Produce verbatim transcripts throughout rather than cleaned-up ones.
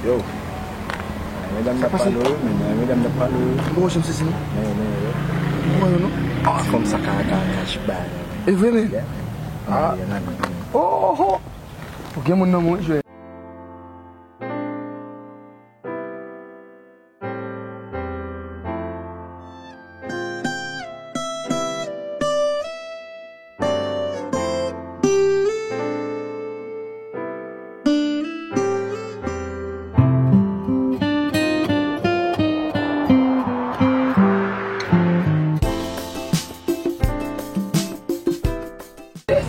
Yo. Medam n ap pale wi, men medam n ap pale wi. Bon, jan m sezi non. Men, men, yo. Bon, yo non. Ah, fanm sa ka, ka, ka chita. E vre, men? Yeah. Ah. Oh, oh, oh. Ou gen moun nan mwen, jwe.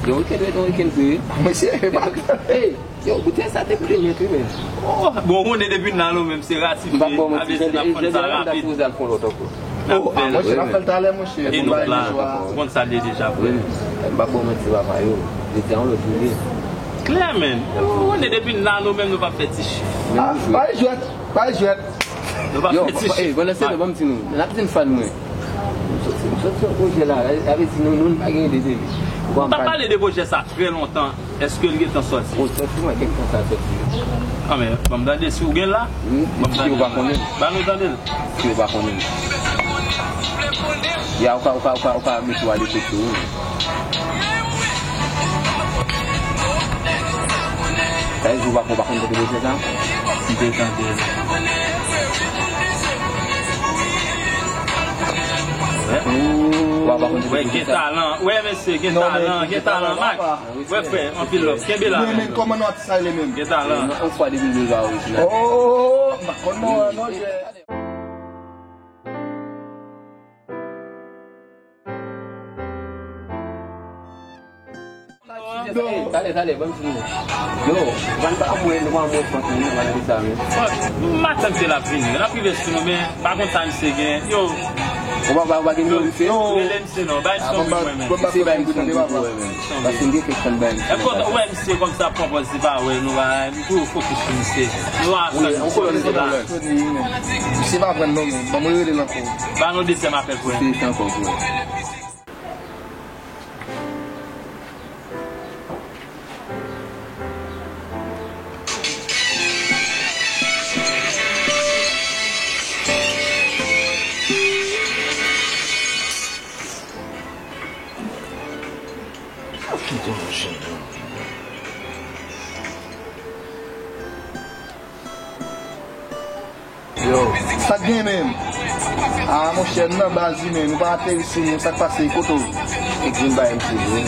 Yo, weekend ret yon weekend vre wi. Mesye, e pa... Hey, yo, bouton sa te koule nèt wi, men. Oh, bon, ou konnen depi n la nou menm se ratifye. M p ap ba w manti, jan de, jan de, m t ap sipoze al fè yon lòt ankò. Oh, ah, monchè, n ap fè l talè, monchè. E nou la, ou konn sa l ye deja, frè. M p ap ba w manti, papa, yo. Jodi a yon lòt jou li ye. Klè, men. Ou konnen depi n la nou menm nou p ap fè ti chif. Ah, pa jwèt, pa jwèt. Nou p ap fè ti chif. Yo, eh, pandan se tan, ban m di nou, n ap di n fan mwen. M soti, m soti yon pwojè la, sa vle di nou, nou, nou pa gen ide de li. Ou pa pale de pwojè sa trè lontan. Èske l gentan sòti? Bon, sòti, mwen, kèk tan sa sòti. Ah, men, ban m tande si w gen l la. Wi, ban m tande l. Ba nou tande l. Si w pa konnen. Ya, ou ka, ou ka, ou ka, ou ka mete w alekòl tou, wi. Sa vle di ou pa, ou pa konn kote pwojè sa? M te tande l. Ou pa, ou pa konn kote pwojè sa? Gen talan. Wè, mesye, gen talan, gen talan, Max. Wè, frè, anpil love. Kenbe la, men. Kòman nou atis sa rele menm? Gen talan. Yon fwa depi nou va orijinal. Oh, m pa konn non, non, jè. Talè, talè, ban m di nou. Yo, ban pa mwen, nou pa mwen fòk, nou pa di sa, men. Fòk, m atann se l ap vini. L ap rive sou nou, men, pa konn sa misye gen. Yo. Ou pa, ou pa gen nimewo misye? Yo, rele misye non, bay son mwen, men. Misye bay m son tou, men. Paske m gen kèk tan bay misye. Èske w wè misye kòmsi ap pran pòz li pa wè nou, pa, m toujou fokis sou misye. Nou a fè misye la. Misye pa pran non, men. Ban mwen rele l ankò. Ba nou dezyèm apèl pou mwen. Misye ankò, bro. Yo, sa k gen menm? Ah, monchè, m nan baz wi, men nou pa ateri sou nou, sa k pase, kote w? Kèk vin bay misye vre, men.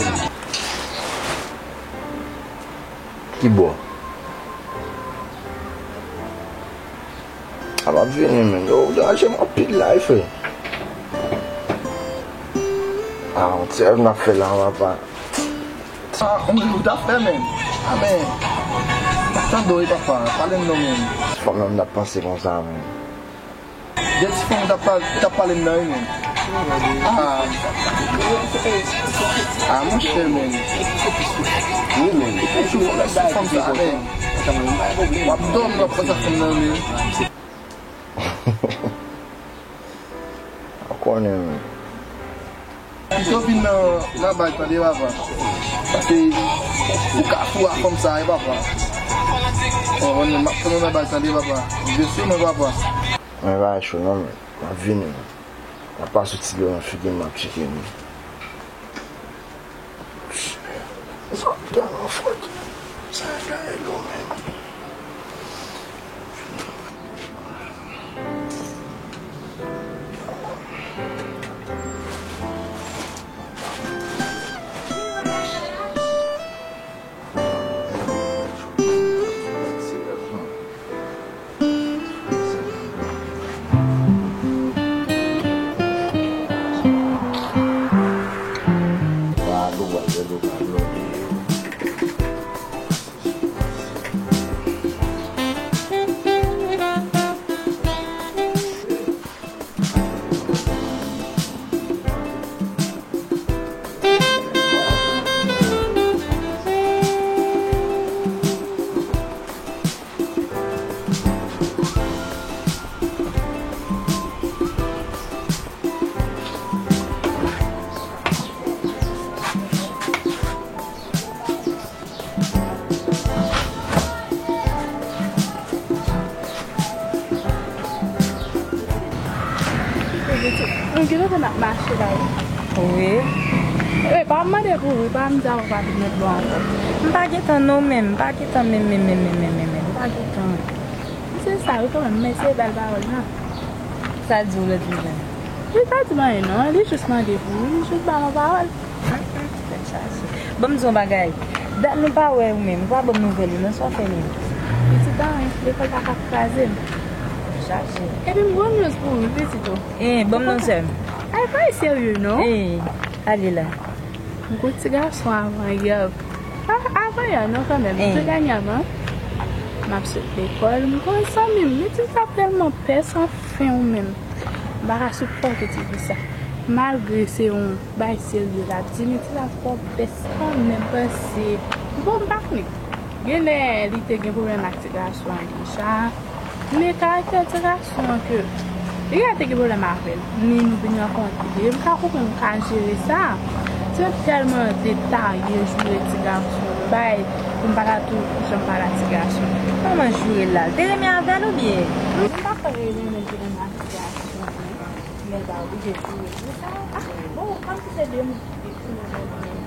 Ki bò? A, m ap vini, men. Yo, ou deranje m anpil la, wi, frè. Ah, yon ti rèv n ap fè la, papa. Ah, on jou w t ap fè, men. Ah, men. M ap tande w, wi, papa. Pale m non, men. Fanm nan m t ap panse konsa, men. De ti fanm ou t ap pale, t ap pale m nan, wi, men. Ah. Ah, monchè, men. Wi, men. Ou sou fanm sa, men. W ap dòmi, w ap panse ak fanm nan, men. Ou konnen, men. Pito vin nan, nan baz, tande, papa. Paske ou ka fou a fanm sa, wi, papa. Ou konprann, m ap tann ou nan baz, tande, papa. Vin sou mwen, papa. Mwen pa cho non, men. M ap vini, men. M ap pase yon ti dlo nan figi m, m ap tcheke m. Sa tèlman fòt. Sa gaye lou menm. Mwen gen lontan n ap mache la wi. Wi. Wi, pa mande pou wi, pa m di a ou pa vin lòt bò ankò. M pa gen tan non menm, m pa gen tan menm, menm, menm, menm, menm, menm, menm, m pa gen tan. Se sa wi kanmenm, men se bèl pawòl nan. Sa l di w lòt jou la? Li pa di m anyen non, li jis mande pou wi, li jis ba m yon pawòl. Tèt chaje. Ban m di w yon bagay. Dat nou pa wè ou menm, ou pa ban m nouvèl ou non, sa w fè menm? Pitit anyen, lekòl pa ka kraze m. Chaje. Epi m gon news pou ou wi, pitit o. Eh, ban m non sè m. Ay, pa serye non. Eh, ale la. M gon ti gason avan yè. A, avan yè non kanmenm. Eh. Tou dènyèman, m ap sot lekòl, m gon zanmi m, men ti sa tèlman pès anfen ou menm. M pa ka sipòte ti fi sa. Malgre se yon bay serye l ap di, men ti sa twò pès kanmenm, paske, bon, m pa konnen. Genlè li te gen pwoblèm ak ti gason an deja. Men karaktè ti gason an ke li genlè te gen pwoblèm avè l, ni nou vin rankontre. M pa konprann m ka jere sa. Se tèlman detaye joure ti gason an, bay pou m pa ta tou janm pale a ti gason an. Kòman joure l la? L te renmen avè l oubyen? M pa kwè li renmen l te renmen ak ti gason an. Men l pa oblije joure. Men sa, ah, bon, kòmsi se de moun ki te konnen menm.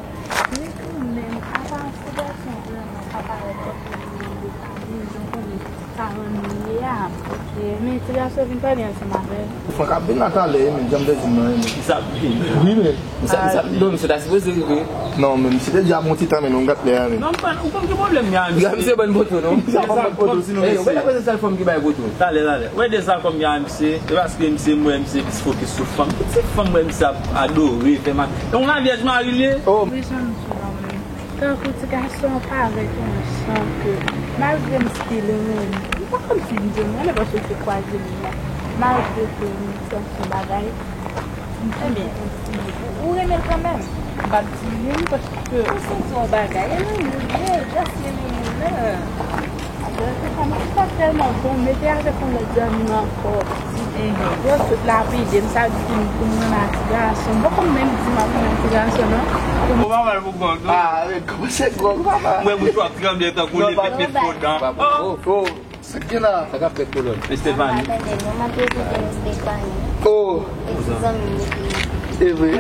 Men kanmenm, apa se gason vrèman pa parèt tankou moun nan de fanmi, jan w konnen paran nou ye a. Ok, men ti gason vin pale ansanm avè l. Fòk ap vin la talè, men jan m te di m nan, men. Sa ap vin. Wi, men. Sa, sa, non, misye ta sipoze rive. Non, men misye te di ap yon ti tan, men nou gat lè a, men. Non, m pa, ou konn ki pwoblèm gen a misye? Misye ban n poto, non? Misye ban n poto. Kòmsi nou mesye. Ey, ou wè sa l fanm ki bay poto? Talè, talè. Ou wè de sa kòm gen a misye? Se paske misye, m wè misye plis fokis sou fanm. Tout se fanm, m wè misye ap adore, fè ma-, e yon lavyèj mari l ye? Oh. Wi, jan m di w la, men. Tankou ti gason an parèt yon jan ke, malgre m still renmen, m pa kòmsi m di m renmen paske se kwaze m nan. Malgre ke m santi yon bagay, m santi kòmsi ou renmen l kanmenm. M p ap di wi, paske ou santi yon bagay, e nan moun, e just renmen moun nan. Apre se sa, men sa tèlman bon, mete avèk yon lòt zanmi m ankò. Yo sot lapide m, sa di pou m, pou m renmen ak ti gason. M poko menm di m ap renmen ak ti gason, non. Ou pa mal pou kò w, non? Ah, men kòmanse gwòg, papa. Mwen bouch w ap tranble tankou lepèt met fon nan. Oh, oh, sa k gen la? Sa k ap fèt, kolòn? Estefani. Tande, non, m ap prezante nou Estefani. Oh. E ti zanmi m ki. E vre.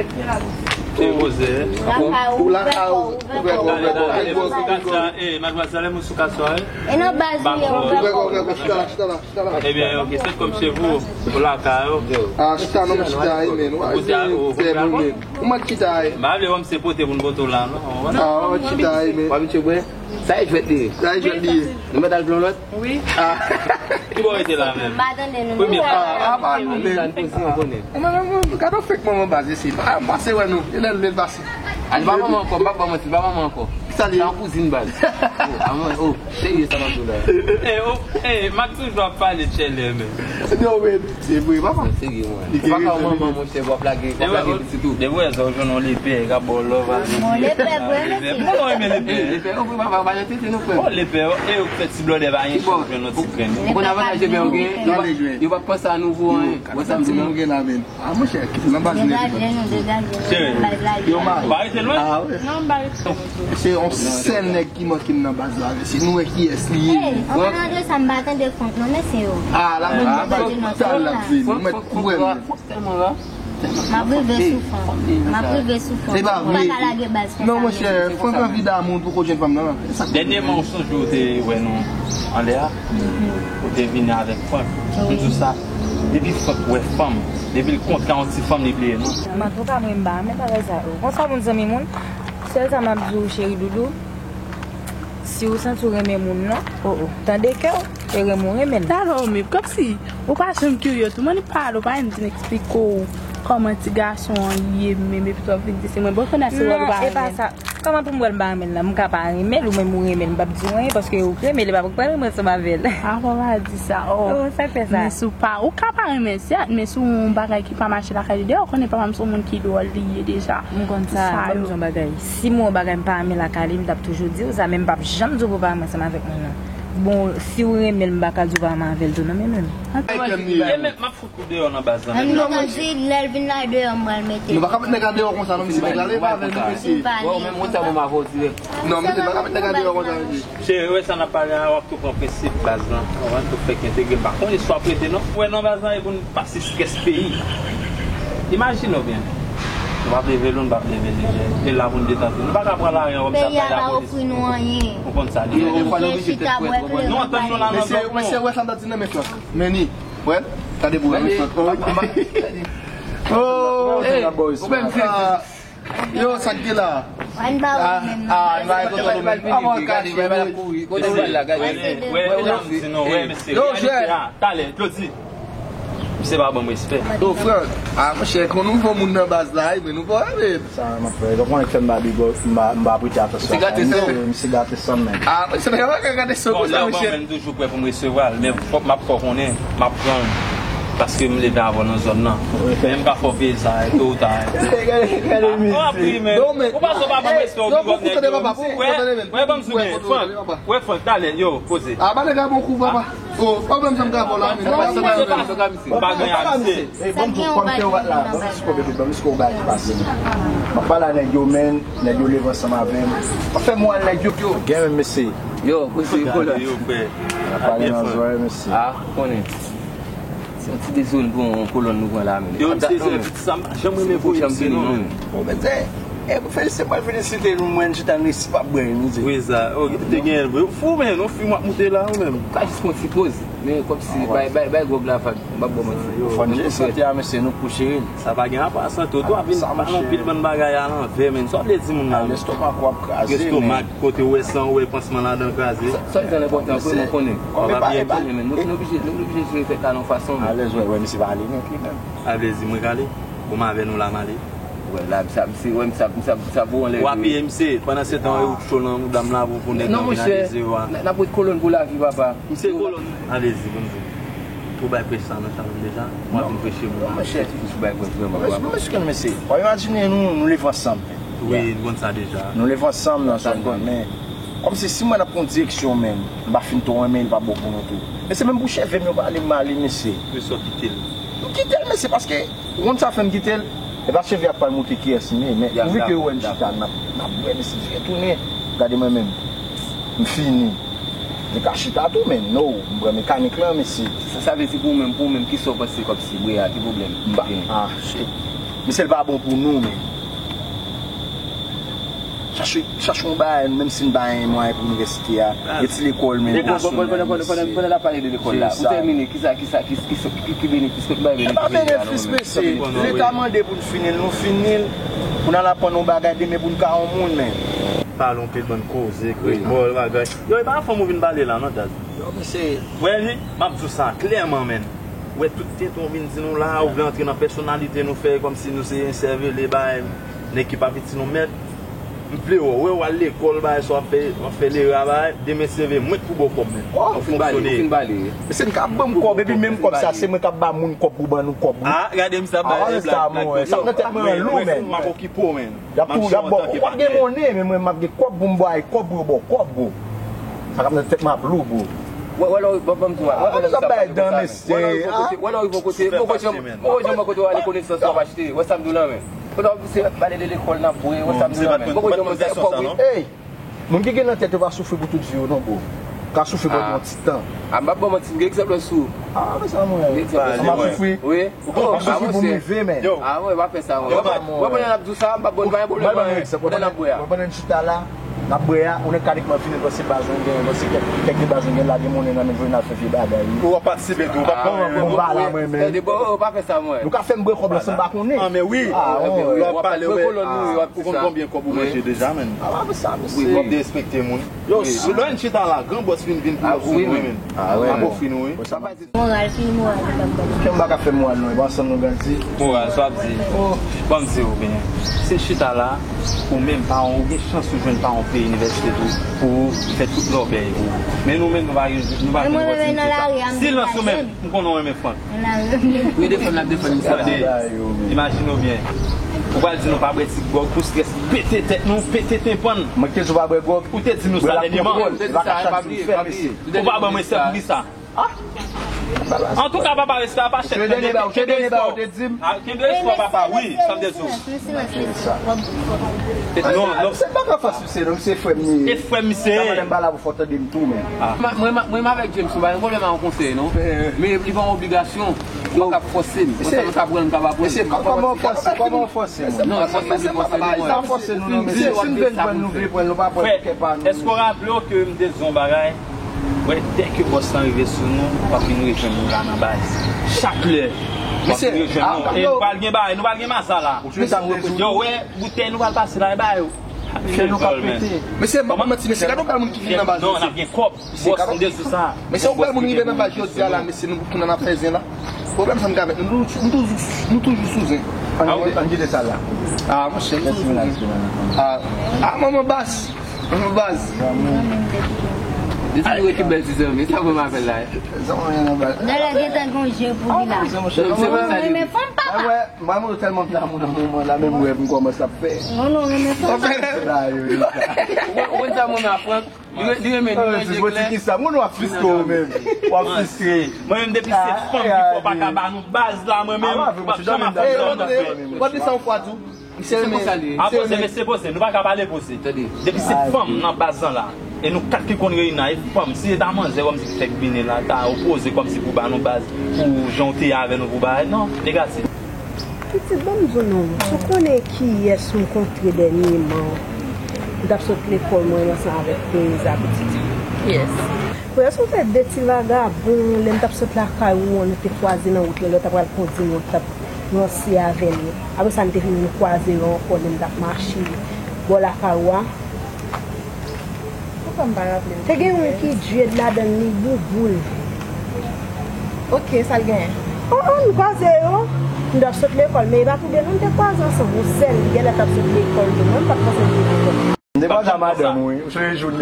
E Roze. Ou lakay ou, ouvè kò w, ouvè kò w, ouvè kò w. Madmwazèl, e mwen sou kaswa, e? E nan baz ou ye, ouvè kò w. Ouvè kò w, ouvè kò w, chita la, chita la, chita la. Ebyen, ok, se kòm se vou, ou lakay ou. Ah, chita non, men chita, e, men. Ou pa vle wè m se pote pou n pote w la, non? Ah, chita, e, men. W ap vin tchwe bwè? Sa e jwèt li ye. Sa e jwèt li ye. Nou mèt al pran lòt? Wi. Ah. Ki bò w rete la menm? M pa tande nou. Premye fwa. Ah, ah, pa nou menm. Ou menm, gade w fèk manman baz isi. Ah, m pase wè nou. E lè l vle l pase. A, li pa manman ankò, m p ap ba w manti, li pa manman ankò. Sa li ye? Sa yon kouzin baz. Oh, a mwen, oh, serye sa m ap di w la. Eh, oh, eh, Max toujou ap pale tchèlè, men. Non, men, se vre, papa. Serye, mwen. Ou pa ka manman, monchè, w ap lage, w ap lage pitit ou. Depi w wè sa, w jwenn yon lepè, k ap ba w love, a. Bon, lepè, vre, men se. Mwen renmen lepè. Eh, lepè, oh, papa, pa nan tete, non, frè. Oh, lepè, oh, eh, ou fè ti blòdè, pa gen chans jwenn yon ti grenn. Ou konn avantaj lepè, ou gen, yo pa, yo pa panse a nouvo, hein. Wè sa m di, non? Gen la, men. Ah, monchè, kite nan baz nou. Degaje nou, degaje nou, nan baz la. Yo mal. Ou pa rete lwen? Ah, wi. Non, m pa rete lwen. Se yon sèl nèg ki manke m nan baz la, mesye. Nou wè kiyès li ye. Hey, an palan de sa, m pa tande Frank, non, mesye yo. Ah, la menm nan baz la, l ap vini. Ou mèt kwè m. Frank tèlman ra. M ap rive sou Frank. M ap rive sou Frank. E pa vre. Ou pa ka lage baz konsa. Non, monchè, Frank anvi damou, l poko jwenn fanm nan. Dènyèman, ou sonje ou te wè nou anlè a? Ou te vini avèk Frank. M di w sa. Depi Frank wè fanm, depi l kontre a yon ti fanm, li bliye nou. Antouka, mwen m pa renmen bagay sa yo. Konsa moun zanmi moun, sèl sa m ap di w, cheri doudou, si w santi w renmen moun nan, o, o, tande kè w, e renmen w renmen l. Talè w menm, kòmsi ou pa janm kirye tou, mande pale, ou pa janm di m eksplike w kòman ti gason an ye menm, epi w ap vin di se mwen, bon, kounye a se wòl ou pa renmen l. Non, e pa sa. Kòman pou m wè l m pa renmen l la? M ka pa renmen l, ou menm ou renmen l, m p ap di w anyen, paske ou k renmen l, e pa pou k pral renmen ansanm avè l. Apa w pa di sa, oh. Oh, sa k fè sa? Men si w pa, ou ka pa renmen l, sèt, men si w wè yon bagay ki pa mache lakay li, dayè, ou konnen papa m se yon moun ki dwòl li ye deja. M konn sa, ban m di w yon bagay. Si m wè yon bagay m pa renmen lakay li, m t ap toujou di w sa, men m p ap janm di w pou w pa renmen ansanm avèk moun nan. Bon, si w renmen l, m pa ka di w pa renmen avè l tou, non, men menm. Ay, kè m li ye. Kou deyò nan baz la menm. Menm nou di lè l vin la deyò m pral mete. Nou pa ka met nèg la deyò konsa non, mesye, nèg la leve avè nou, mesye. Wè, ou menm ou tèlman m avè w dirèk. Non, mesye, pa ka met nèg la deyò konsa, mesye. Cheri, wè sa n ap pale a, w ap tou pran prensip baz lan. Ou konprann, tou fèk entegre. M pa konnen si w ap rete non. Wè nan baz lan e pou n pase strès peyi. Imajine w byen. Nou p ap leve l, nou p ap leve l lejè. E la pou n detante. Nou pa ka pran lari an kòm sa. Peyi a pa ofri nou anyen. Ou konn sa deja. Nou chita bwè kleren. Nou antann nou la nan dòk. Mesye, wè sa m t ap di nan men Frank. Meni, wè, gade pou wè men Frank. Oh, oh, oh. Yo, sa k gen la? Ann ba ou menm. Ah, ann ba ou menm. Kote w pral la, gade. Wè, wè, wè, wè, mesye. Yo, jwè. Talè, Claudy. Misye pa ban m respè. Yo, Frank. Ah, monchè, kon nou fò moun nan baz la, wi, men nou fò, wi. Sa, m ap fè. Donk, mwen fè m ba big up, m ba, m ba prete atansyon. Misye gate san. Misye gate san, men. Ah, monchè, nèg la pa ka gate san konsa, monchè. Bon, lè w ban mwen, m toujou prè pou m resevwa l, men fòk m ap fè w konnen, m ap pran l. Paske m leve avè w nan zòn nan. Men m ka fè w peye sa, tôt ou tard. Gade, gade misye. Ah, wi, men. Ou panse w pa ban m respè, ou big up nèg. Wè, wè, ban m zoome. Frank, wè, Frank, talè, yo, poze. Ah, ba nèg la bon kou, papa. Oh, pa menm jan m ka vòlò a, men. Sa pa, sa pa, sa pa, sa pa, misye. Ou pa gen a misye. Ey, ban m di w, kòm se w la, ban m di w, bebe, ban m di w, bagay ki pase. M ap pale a nèg yo, men, nèg yo leve ansanm avè m. M ap fè mwen al nèg yo, yo. Gen menm mesye. Yo, mesye, kolòn. Yo, frè. M ap pale nan zòrèy mesye. Ah, ou konnen. Se yon ti dezòn pou yon kolòn nou pran la, men. Yo, misye, se sa m pa janm renmen voye misye, non. Bon, men, se, e, pou felisite, mwen felisite nou, mwen, chita, nou resi pa bwè, nou di. Wi, sa, oh, te gen, ou fou, men, nou fim w ap moute la, ou menm. Ka jis pran ti poz, men kòmsi, bay, bay, bay gwòg la vag, m p ap ba w manti. Fò n jere sante a, mesye, nou pou jere l. Sa pa gen apa sante, ou dwa vin pale yon pil bann bagay a lanvè, men. Sa w vle di moun la, men? Lestomak w ap kraze, men. Lestomak, kote w wè san, w wè pansman ladan kraze. Sa, sa ki enpòtan pou nou konnen. Konbyen pa, e pa, men, nou, nou oblije, nou oblije jere fèt la nan yon fason, men. Alèz, wè, wè, misye pa ale nèt li menm. A vle di mwen k ale? Bon, m avè nou la, m ale. Wè, la, sa, misye, wè, sa, sa, sa pou anlè. W ap peye misye, pandan se tan, ou cho nan mouda m la, pou, pou nèg nan vin ale zewo a. Non, monchè, n, n ap ret kolòn pou lavi, papa. Misye kolòn. A vle di, ban m di w. Ou bay prèch sa nan chanm deja? W ap vin preche moun. Non, monchè. Ou bay prèch vrèman, papa. Mesye, mesye, w ap imajine nou, nou leve ansanm. Wi, nou konn sa deja. Nou leve ansanm nan zòn nan, men kòmsi si mwen ap pran direksyon menm, m pa fin twò renmen, li pa bon pou nou tou. Mesye, menm pou cheve m yo pale m mal, mesye. Mesye, w kite l. M kite l, mesye, paske ou konn sa fè m kite l? E pa cheve ap pral montre kiyès m ye, men pouvi ke yo wè n chita, n ap, n ap bwè, mesye, vire tounen. Gade mwen menm. M fini. Li ka chita tou, men no, m pran mekanik lan, mesye. Sa, sa vle di pou ou menm, pou ou menm, kisa w panse kòmsi bwè a, ki pwoblèm? M pa, ah, shit. Mesye, l pa bon pou nou, men. Chache, chache yon bagay, menm si n pa gen mwayen pou inivèsite a, gen ti lekòl, men. Pandan, pandan, pandan, pandan n ap pale de lekòl la, ou tèmine, kisa, kisa, ki, ki, ki, ki benefis, ki bay benefis peyi a, non, menm? E pa benefis, mesye. Leta mande pou n fini l, nou fini l, pou n al aprann yon bagay demen pou n ka yon moun, men. Pale yon pil bann koze, kremòl, bagay. Yo, e pa fanm ou vin pale la, non, Dad? Yo, mesye. Wè, wi, m ap di w sa klèman, menn. Wè, tout tenten w vin di nou la, ou vle antre nan pèsonalite nou, fè kòmsi nou se ensèvele, bay, nèg ki pa piti nou mèt. M vle wè w, wè w al lekòl, bay, sa w ap fè, w ap fè lera, bay, demen se leve mwen k pou ba w kòb, menn. Ou fin bale, ou fin bale. Mesye, n ka ban m kòb, epi menm kòb sa, se mwen k ap ba moun kòb pou ban nou kòb, wi. Ah, gade misye ap bay blag, blag. Sa nan tèt mwen an lou, menn. M ap okipe w, menn. Y ap tou, y ap ba w, w ap gen monnen, men mwen m ap gen kòb pou m bay kòb pou yo ba w kòb, bro. Sa k ap nan tèt mwen ap lou, bro. Wè, wè, lè w, ban, ban m di w, wè, wè, lè w bay dan, mesye, wè, lè w rive yon kote, wè, lè w rive yon kote, poko janm, poko janm wè kote w ale konesans w ap achte, wè sa m di w la, men. Kote w ap, se pale de lekòl n ap bwè, wè sa m di w la, men. Poko janm wè kòb, wi. Ey! Moun ki gen nan tèt yo pa soufri pou tout vi yo non, bro. Ka soufri pandan yon ti tan. Ah, m p ap ba w manti, m gen egzanp la sou. Ah, men sa mwen. M ap soufri. Wi. Ou pa soufri pou m rive, men. Ah, mwen pa fè sa, mwen. Wè, pandan n ap di w sa, m p ap ba w pa gen pwoblèm, pandan n ap bwè a. Pandan n chita la, n ap bwè a, ou nèk ka nik man fini, paske baz mwen gen, paske kèk, kèk de baz mwen gen la, gen monnen nan men, jwenn al fè vye bagay, wi. Ou ap patisipe tou, ou p ap pran mwen. Bon, ba la, mwen, men. Tande, bon, ou pa fè sa, mwen. Nou ka fè m bwè kòb la san m pa konnen. Ah, men wi. Ah, wi, wi. Ou ap pale, ou ap di sa. Ou konn konbyen kòb ou manje deja, menn? Ah, pa sa, mesye. Wi, w ap derespekte moun. Yo, lè n chita la, gran bòs vin, vin pou l ofri nou, men. Ah, wi. M ap ofri nou, wi. Moral, se moral ki t ap ban nou. Kè m pa ka fè moral, non, e pa ansanm nou grandi. Moral, sa w ap di. Ban m di w byen. Se chita la, ou menm, pa ou gen chans ou jwenn pa yon pye inivèsite tou, pou ou fè tout lòbèy ou. Men nou menm, nou pa gen, nou pa gen opòtinite sa. Silans ou menm, m konnen w renmen Frank. Wi, defann l ap defann misye la. Tande, imajine w byen. Ou pral di nou pa bwè ti gwòg pou strès pete tèt nou, pete tenpan n. Mwen ki te di w pa bwè gwòg. Ou te di nou sa dènyèman. Ou te di sa, pa bliye, pa bliye. Ou pa ban mwen sèl pou ki sa? Antouka, papa, respè a pa chèt. Kenbe espwa, kenbe espwa, papa, wi, sa m te di w. Non, non. Se pa ka fas, misye, non, se frè m li ye. E frè m misye ye. Sa mwen menm pa la pou fò tande m tou, men. Mwen, mwen, mwen avèk James, nou pa gen pwoblèm a yon konsèy, non. Men li pa yon obligasyon. Ou p ap fòse m. Mwen sa nou ka pran, nou ka pa pran. Mesye, kòman w fòse? Kòman w fòse m? Non, fòse m, fòse m, fòse m. Sa fòse nou, non, mesye. Si n vle pran, nou vle pran, nou pa pran kè pa nou. Frè, èske w raple w ke m te di yon bagay? Wè, dèke bòs lan rive sou nou, w ap vin rejwenn nou la nan baz. Chak lè, w ap vin rejwenn nou. E nou pral gen bagay, nou pral gen maza la. Yo, wè, boutèy nou pral pase la, e bagay yo. Kè nou ka pete. Mesye, m pa manti, mesye, gade yon bèl moun ki vin nan baz. Non, n ap gen kòb. Bòs m te sou sa. Mesye, yon bèl moun rive nan baz jodi a la, mesye, nou pou nan afè zen la. Pwoblèm sa m gen avèk nou, nou, nou toujou, nou toujou sou zen. Ann kite sa la. Ah, monchè, nou toujou sou zen. Ah, manman baz. Manman baz. Li toujou ekip bèl ti zanmi, sa pou m apèl la. Zanmi nan baz. Dèlè gentan gon je pou li la. Se konsa li ye. Mwen, mwen tèlman damou nan moman la, menm rèv m kòmanse ap fè. Non, non, renmen fanm. Ou konn sa mwen a Frank? Li renmen, li renmen, li renmen. Ti kisa? Mwen w ap fistre ou menm. W ap fistre. Mwen menm depi se fanm ki fò pa ka ba nou baz la, mwen menm m p ap janm ap fè sa. Mwen desann fwa tou. Se konsa li ye. Apre se mesye poze, nou pa ka pale poze. Depi se fanm nan baz lan la. E nou kat ki konn reyini la, e fanm. Si se ta manzè kòmsi ki fèk vini la, ta opoze kòmsi pou ba nou baz, pou jan w te ye avè nou pou bagay. Non, degaje. Pitit, ban m di w non, si w konnen kiyès m kontre dènyèman, m t ap sot lekòl mwen ansanm avèk Teresa, pitit. Kiyès? Frè, si w te de ti vagabon, lè m t ap sot lakay ou an, nou te kwaze nan wout lan, lè w t ap pral kondi nou, w t ap ranse avè nou. Apre sa, n te vini, nou kwaze yo ankò, lè m t ap mache bò lakay ou a. Poukò m pa raple m? Te gen youn ki dread ladan l, li bouboul. Ok, sa l genyen? Oh, oh, n kwaze yo. M t ap sot lekòl, men e pa toude non, m te kwaze ansanm yon sèl. Li genlè t ap sot lekòl tou, mwen m pa t panse l te lekòl. M te kwaze a madanm ou, wi. Ou sonje jou l.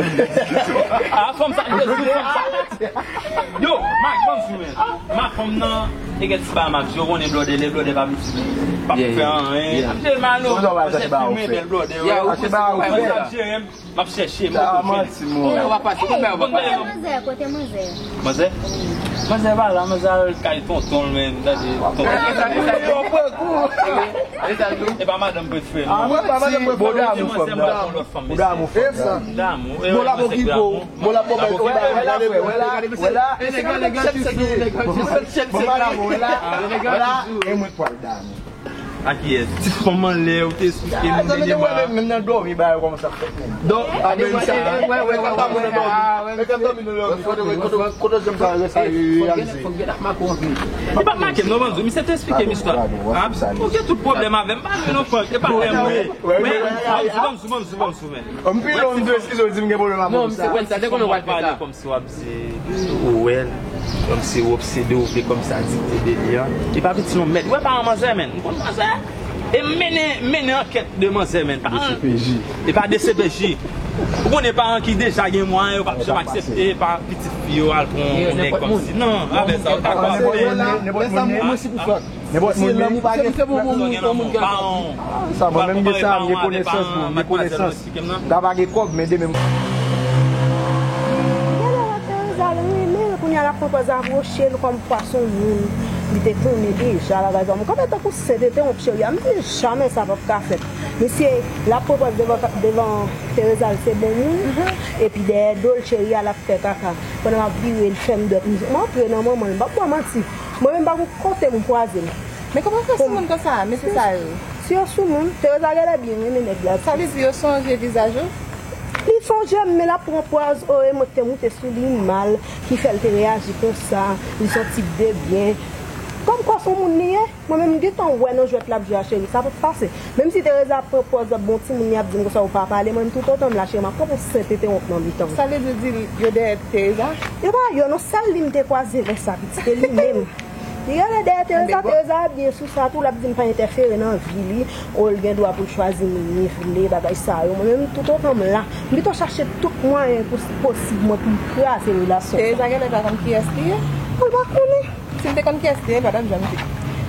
Ah, fanm sa, yo, fanm sa. Yo, Mak, ban m sou men. Mak, fanm nan, e gen ti bagay m ap di, yo konnen blòdè, lè blòdè pa vin, p ap fè anyen. Ap di l malo, mwen se fimen bèl blòdè, yo. Achte bagay ou fè. M ap chèche, m ap chèche. Sa manti, mwen. Ou pa pase, ou pa pase. Kote manzè? Kote manzè? Manzè? Manzè pa la, manzè al kay tonton l, men, tande, tonton. E pa madanm prefere m. Ah, mwen pa madanm prefere. Bon, damou fanm nan. Bon, damou fanm nan. Damou. Bon, la, bon, ki bon. Bon, la, bon, wè la, wè la, wè la. Bon, damou, wè la. Wè la, e mwen k pral damou. A kiyès? Ti fanm anlè, ou te esplike m dènyèman. Menm nan dòmi, bagay yo kòmanse ap fèt menm. Donk, a menm sa. Mwen ka dòmi nan dòmi. Mwen ka dòmi nan dòmi. Kote, kote, kote, kote jan sa realize? Li pa make m non, banzo. Misye te esplike m istwa. Ah, ou gen tout pwoblèm avè m, pa vle non, Frank. E pa lè m vre. Mwen, banzo, banzo, banzo, banzo, men. M pi lè m di eskize, w di m gen pwoblèm avè w sa. Non, se wè sa, te konnen w pral fè sa. Kòmsi w ap di, ou wè l, kòmsi w obsede, ou vle kòmsi a dikte de li an. E pa piti non, mèt. Ou wè paran manzè, men. M konn manzè. E m mennen, mennen ankèt de manzè, men. Pa D C P J. E pa D C P J. Ou konnen paran ki deja gen mwayen, yo p ap janm aksepte pa pitit fi yo al pran yon nèg kòmsi. Non, avè sa, yo pa ka. Nenpòt moun. Nenpòt moun. Mwen si pou Frank. Nenpòt moun. Se lanmou pa gen. Se pou moun, pou moun ki. Sa, mwen menm gen sa, m gen konesans, mwen, m gen konesans. M ta pa gen kòb, men demen m. Genlè wè Teresa l renmen l, kounye a l ap pran pòz apwoche l kòm kwa se yon moun li te konnen deja, bagay sa. Mwen kanpe tankou sent, te te yon cheri a, m di jamè sa p ap ka fèt. Misye, l ap pran pòz devan, devan Teresa l se bon moun, epi dèyè do l, cheri a l ap fè kaka. Pandan m ap vire, l fè m dwèt. M antre nan manman l, m p ap ba w manti. Mwen menm pa gon kote m kwaze l. Men kòman fè sou moun konsa, mesye sa yo? Si yo sou moun, Teresa genlè byen renmen nèg la. Sa vle di yo sonje vizaj ou? Li sonje m, men l ap pran pòz, o, e mwen k te moute sou li mal, ki fè l te reyaji konsa, li se yon tip de byen. Kòm kwa se yon moun li ye, mwen menm m gentan wè nan jwèt l ap jwe a, cheri, sa p ap pase. Menm si Teresa ap pran pòz ap bon timoun, li ap di m konsa ou pa pale, mwen menm toutotan m la, cheri, m ap kanpe sent e te wont nan mitan w. Sa vle di, di yo dèyè Teresa? Yo pa yo, non, sèl li m te kwaze vè sa, pitit, e li menm. Li rele dèyè Teresa, Teresa byen sou sa tou, l ap di m pa entèfere nan vi li, o l gen dwa pou l chwazi moun li vle, bagay sa yo. Mwen menm, toutotan m la, m pito chache tout mwayen pos-, posib mwen pou m kraze relasyon sa. Teresa genlè pa konn kiyès li ye? Mwen pa konnen. Si l te konn kiyès li ye, l pa t ap janm di.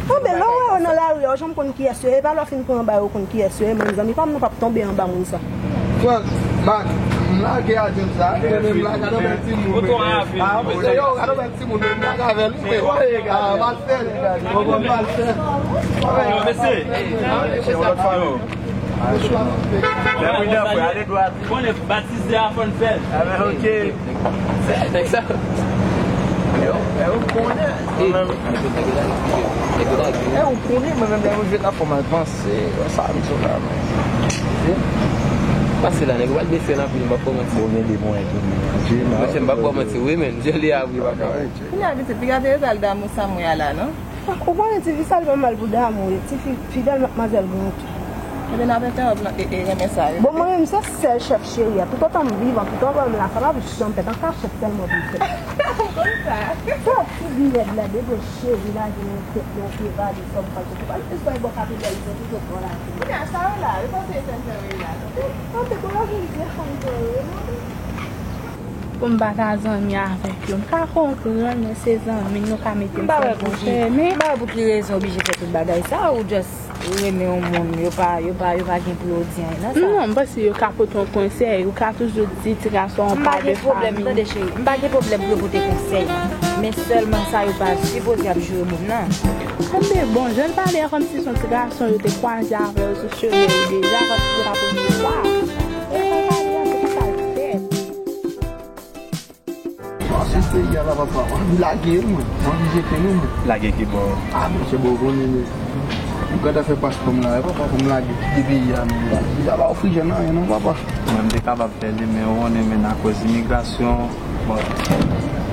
Anben, lè w wè yo nan lari a, ou janm konn kiyès yo ye, e pa lè w fin pran anba yo konn kiyès yo ye, menm zanmi pa m nan p ap tonbe anba moun sa. Frank, Mak, m lage a James la, mwen menm la, gade yon bèl timoun. Yo, gade yon bèl timoun, men m lage avè l wi, frè. Ah, m al fè l, m al fè l. Yo, mesye. Yo. Lè pridan, frè, ale dwat. Konnen batize a fò n fè l. Ah, ben, ok. Nèg sa. Yo, e ou konnen, mwen menm. E ou konnen, mwen menm, lè mwen jwe nan fò mal panse, wè sa, m sou la, men. Pase la, nèg, ou pa t byen fè l anpil, m p ap kòmanse. Ou gen de pwen tou, men. Monchè, m p ap kòmanse, wi, men. Joli a, wi, baka. Kounye a, pitit, piga te rezal damou sa mwen a la, non? Ou konnen tifi sa li pa mal pou damou, tifi fidèl, madmwazèl gran tou. Ebyen, n ap entèwonp nan e, e, renmen sa yo. Bon, mwen menm, se sèl chèf cheri a. Toutotan m vivan, toutotan m la, sa p ap janm fèt, an kachèt sèlman pou l fèt. M konn sa. Sa ti bilèt la, depi cheri lage nan tèt li, yon pye valiz, kòm pral soti. Pral soti bò kapilè, li soti sot bò la. Kounye a, sa yo la, yo panse yo fè m fè yo la. An te kouraje m di, fò m fè yo, non? Pou m pa ka zanmi avèk yo. M ka konprann, men se zanmi, nou ka mete m sou yon bon chemen. M pa wè pou ki rezon oblije fè tout bagay sa, ou just renmen yon moun, yo pa, yo pa, yo pa gen pou yo di anyen nan sa. Non, m panse yo ka pote yon konsèy, ou ka toujou di ti gason an pa de fami. M pa gen pwoblèm, tande cheri, m pa gen pwoblèm pou yo pote konsèy. Men sèlman sa yo pa sipoze ap joure moun nan. Tande bon, jan l pale a kòmsi se yon ti gason yo te kwaze avè yo sou chemen yo deja, kòmsi se pa premye fwa. E jan l pale a, se pou sa l fè. Anpil peyi a la, papa, mwen anvi lage l, mwen. Mwen anvi jete nou, mwen. Lage ki bò? Ah, monchè, bon, ou konnen, men. Ou gade afè paspò m la, e papa, pou m lage kite peyi a, men. Visa pa ofri jèn anyen, non, papa. Mwen, m te kapab fè li, men ou konnen, men, akoz imigrasyon, bon,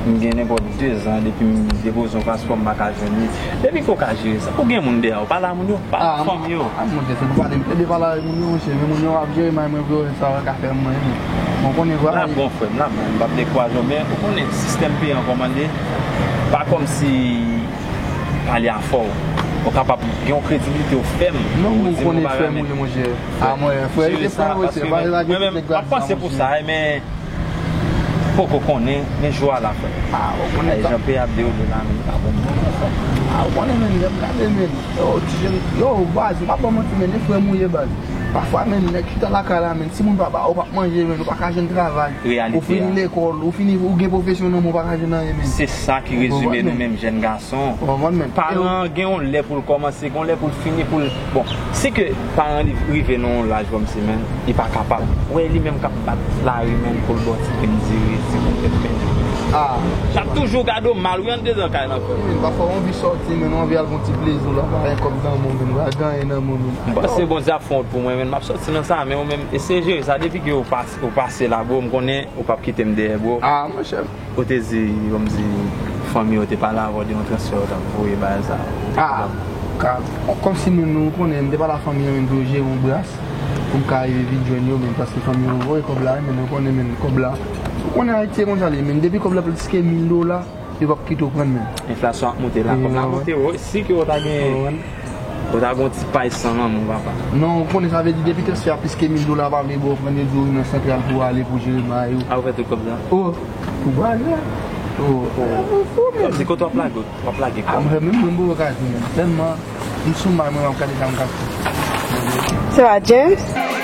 m gen nenpòt de zan depi m depoze yon paspò, m pa ka jwenn li. Depi ke w ka jere sa, ou gen moun dèyè w, pale a moun yo, pale a fanmi yo. Ah, monchè, se pou pale, m plede pale avèk moun yo, monchè, men moun yo ap jere may mwen vre, sa yo ka fè mwen, men. Bon, konnen vre. L ap bon, frè m, l ap bon, m p ap dekouraje w, men ou konnen sistèm peyi an kòman l ye, pa kòmsi pale a fò, ou kapab gen yon kredibilite ou fèm. Non, ou konnen fèm ou ye, monchè. Ah, mwen, frè, se frè, monchè, pale la, gen nèg gras la, monchè. Mwen menm, m ap panse pou sa, men poko konnen, men jou a la, frè. Ah, ou konnen sa. Jan peyi ap dewoule la, men, pa bon. Ah, ou konnen, men, lè m gade, men, yo, ti jèn, yo, baz, m pa ba w manti, men, e frè m ou ye, baz. Pafwa, men, nèg chita lakay la, men, si moun pa ba ou, ou p ap manje, men, ou pa ka jwenn travay. Ou fini lekòl, ou fini, ou gen pwofesyon nan men, ou pa ka jwenn anyen, men. Se sa ki rezime nou menm, jèn gason. Ou konprann, men. Paran an gen yon lè pou l kòmanse, gen yon lè pou l fini, pou l, bon, si ke paran li rive nan yon laj kòmsi, men, li pa kapab. Ou wè li menm k ap bat lari, men, pou l ba w ti pen diri, ti pen pèpè. Ah. L ap toujou gade w mal, wi, anndedan kay lan, frè. Wi, men, pafwa w anvi sòti, men, w anvi al gon ti plezi w la, pa gen kòb nan men w, men, pa gen anyen nan men w, men. M panse Bondye ap fè yon wout pou mwen, men, m ap sòti nan sa, men ou menm, eseye jere sa, depi ke ou pase, ou pase la, bro, m konnen ou p ap kite m dèyè, bro. Ah, monchè. Ou te di, kòmsi, fanmi yo te pale avè w de yon transfè yo t ap voye bagay sa. Ah, ka, kòmsi, men, nou konnen, m te pale a fanmi an, men, pou yo jere yon bras, pou m ka rive vin jwenn yo, men, paske fanmi an voye kòb la, men, nou konnen, men, kòb la. Ou konnen Ayiti e konsa l ye, men, depi kòb la plis ke mil dola, yo p ap kite w pran l, men. Enflasyon ap monte la, kòb la monte, wo, si ke w ta gen, w ta gen yon ti pay san nan men w, papa. Non, ou konnen sa vle di, depi transfè a plis ke mil dola, pa vle ba w pran, yo di w nan santral pou w ale pou jere bagay yo. A, ou fè tout kòb sa? Oh, pou bagay. Oh, oh. Kòmsi kote w ap lage, w ap lage kòb. Ah, mwen menm, mwen, mwen, mwen, tèlman m sou may, mwen, m ap gade sa m ka fè. Se pa James?